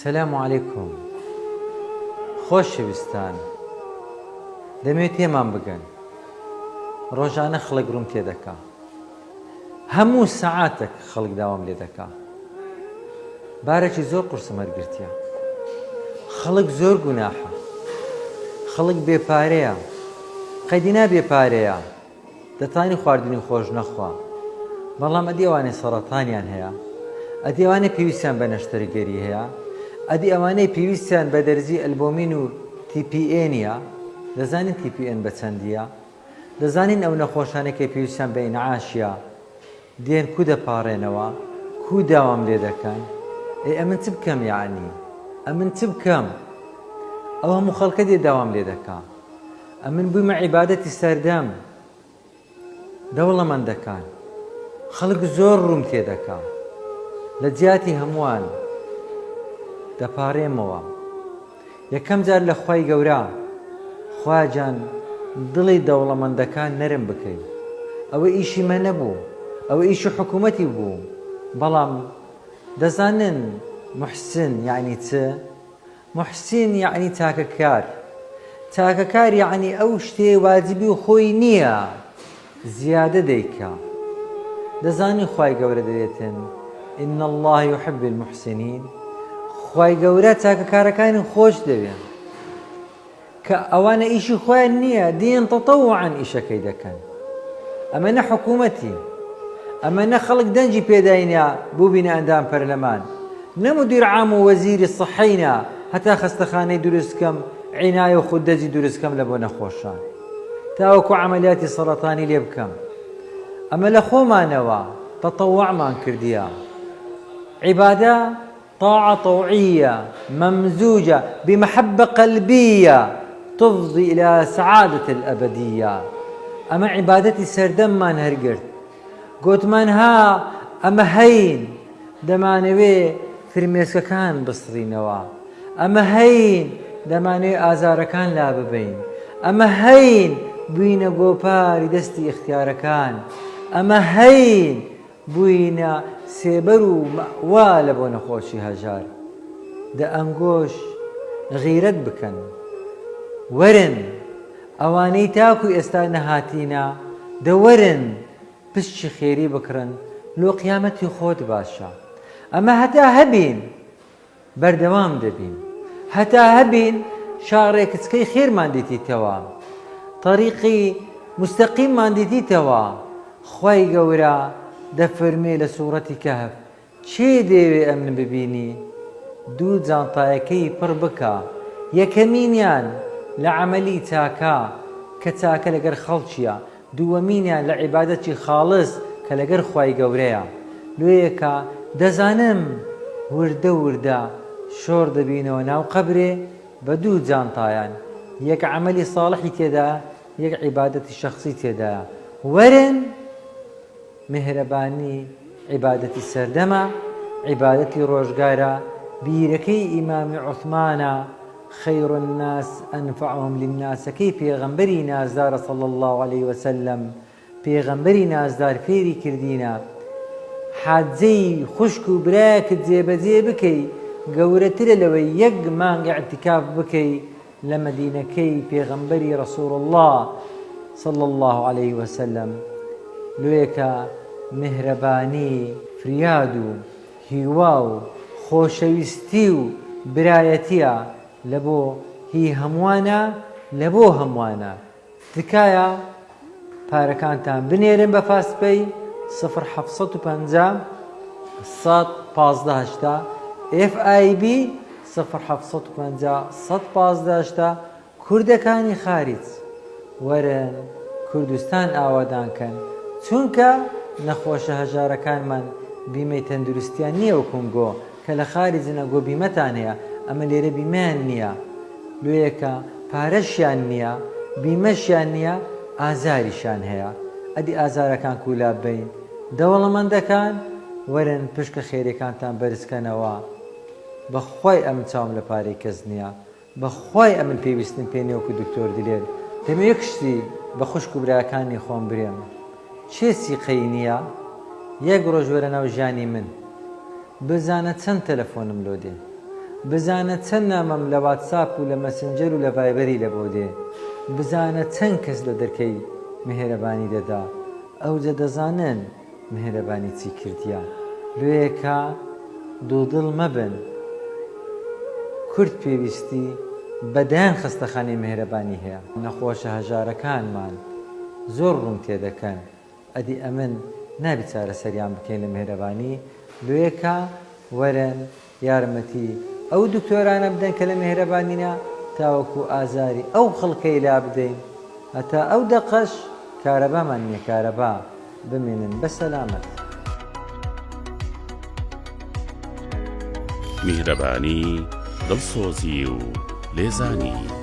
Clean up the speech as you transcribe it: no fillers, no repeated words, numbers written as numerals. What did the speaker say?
سلام علیکم خۆشەویستان دەمەوێت تێمان بگەن ڕۆژانە خەڵک ڕووم تێدەکا هەموو سەعاتێک خەڵک داوام لێ دەکا بارێکی زۆر قورسم هەرگرتیە خەڵک زۆر گوناحە خەڵک بێ پارەیە قەیدینا بێ پارەیە دەتانی خواردنی خۆش نەخوا بەڵام ئەدی ئەوانەی سەڕەتانیان هەیە ئەدی ئەوانەی پێویستیان بە نەشتەرگەری هەیە ئەدی ئەوانەی پێویستیان بە دەرزی ئەلبۆمین و TPN ە دەزانین TPN بە چەندیە دەزانین ئەو نەخۆشانەی کە پێویستیان بە ئینعاشە دێن کو دەپاڕێنەوە کو داوام لێ دەکەن ئەی ئەمن چ بکەم یەعنی ئەمن چ بکەم ئەو هەموو خەڵکە دێ داوام لێ دەکا ئەمن بوویمە عیبادەتی سەردەم دەوڵەمەندەکان خەڵک زۆر ڕووم تێدەکا لە جیاتی هەمووان دەپارێمەوە یەکەم جار لە خوای گەورە خوا جان دڵی دەوڵەمەندەکان نەرم بکەی ئەوە ئیشی مە نەبوو ئەوە ئیشی حکوومەتی بوو بەڵام دەزانن محسن یعنی چ محسن یعنی چاکەکار چاکەکار یعنی ئەو شتێ واجبی خۆی نییە زیادە دەیکا دەزانی خوای گەورە دەێتن ان اللە یحب المحسنین خوای گەورە چاکەکارەکانی خۆش دەوێن کە ئەوانە ئیشی خۆیان نییە دێن تەتەوعەن ئیشەکەی دەکەن ئەمە نە حکوومەتی ئەمە نە خەڵک دەنجی پێداینە بووبینە ئەندام پەرلەمان نە مدیر عام و وەزیری سەحینە هەتا خەستەخانەی دروستکەم عینایە و خوددەجی دروستکەم لە بۆ نەخۆشان تاوەکو عەمەلیاتی سەڕەتانی لێ بکەم ئەمە لە خۆمانەوە تەتەوعمان کردیە عیبادە طاعە طوعیە ممزوجە بمحبە قلبیە تفضی الى سعادة الابدیە ئەمە عیبادەتی سەردەممان هەرگرت گۆتمان ها ئەمە هەین دەمانەوێ فرمێسکەکان بسڕینەوە ئەمە هەین دەمانەوێ ئازارەکان لاببەین ئەمە هەین بووینە گۆپاری دەستی ئیختیارەکان ئەمە هەین بووینە سێبەر و مەئوا لە بۆ نەخۆشی هەژار دە ئەنگۆش غیرەت بکەن وەرن ئەوانەی تاکو ئێستا نەهاتینە دە وەرن پشکی خێری بکڕن لۆ قیامەتی خۆت باشە ئەمە هەتا هەبین بەردەوام دەبین هەتا هەبین شاڕێکچکەی خێرمان دیتیتەوە تەریقی مستەقیممان دیتیتەوە خوای گەورە دەفەرمێ لە سوڕەتی کەهف کێ دەیەوێ ئەمن ببینی دوو جانتایەکەی پڕ بکا یەکەمینیان لە عەمەلی چاکە کە چاکە لەگەر خەڵکیە دووەمینیان لە عیبادەتی خاڵس کە لەگەر خوای گەورەیە لۆیەکە دەزانم وردە وردە شۆڕ دەبینەوە ناو قەبرێ بە دوو جانتایان یەک عەمەلی ساڵحی تێدایە یەک عیبادەتی شەخسی تێدایە وەرن میهرەبانی عیبادەتی سەردەمە، عیبادەتی ڕۆژگارە، بیرەکەی ئیمامی عوثمانە، خیر الناس انفعهم للناسەکەی پێغەمبەری نازدارە صلی اللە علیە وسلم، پێغەمبەری نازدار فێری کردینە حاجەی خوشک و برایەکت جێبەجێ بکەی گەورەترە لەوەی یەک مانگ ئیعتیکاف بکەی لە مەدینەکەی پێغەمبەری رسول اللە صلی اللە علیه وسلم لۆیەکە میهرەبانی فریاد و هیوا و خۆشەویستی و برایەتیە لەبۆ هی هەمووانە لەبۆ هەمووانە تکایە پارەکانتان بنێرن بە فاستپەی سفر 750 115 80 FIB سفر 750 115 80 کوردەکانی خاریج وەرن کوردستان ئاوادان کەن چونکە نەخۆشە هەژارەکانمان بیمەی تەندروستیان نییە وەکوم گۆ کە لە خاریجن ئەگۆ بیمەتان هەیە ئەمە لێرە بیمەیان نییە لۆیەکە پارەشیان نییە بیمەشیان نییە ئازاریشیان هەیە ئەدی ئازارەکان کو لاببەین دەوڵەمەندەکان وەرن پشکە خێرێکانتان بەرزکەنەوە بەخوای ئەمن چاوم لە پارەی کەس نییە بەخوای ئەمن پێویستم پێ نیە وەکو دکتۆر دلێر دەمەوێ یەک شتی بە خوشک و براکانی خۆم برێم کێ سیقەی نیە یەک ڕۆژ وەرە ناو ژیانی من بزانە چەند تەلەفۆنم لۆ دێ. بزانە چەند نامەم لە واتساپ و لە مەسنجەر و لە ڤایبەری لە بۆ دێ. بزانە چەند کەس لە دەرکەی مهێرەبانی دەدا. ئەوجە دەزانن مهێرەبانی چی کردیە. لۆیەکا دوودڵ مەبن. کورد پێویستی بە دەیان خەستەخانەی مهێرەبانی هەیە. نەخۆشە هەژارەکانمان زۆر ڕووم تێدەکەن. ئەدی ئەمن نابی چارەسەریان بکەین لە مێهرەبانی لۆیەکا وەرن یارمەتی ئەو دکتۆرانە بدەن کە لە مێهرەبانینە تاوەکو ئازاری ئەو خەڵکەی لابدەین هەتا ئەو دەقەش کارەبامان نیە کارەبا بمێنن بە سەلامەت. میهرەبانی، دڵسۆزی و لێزانی.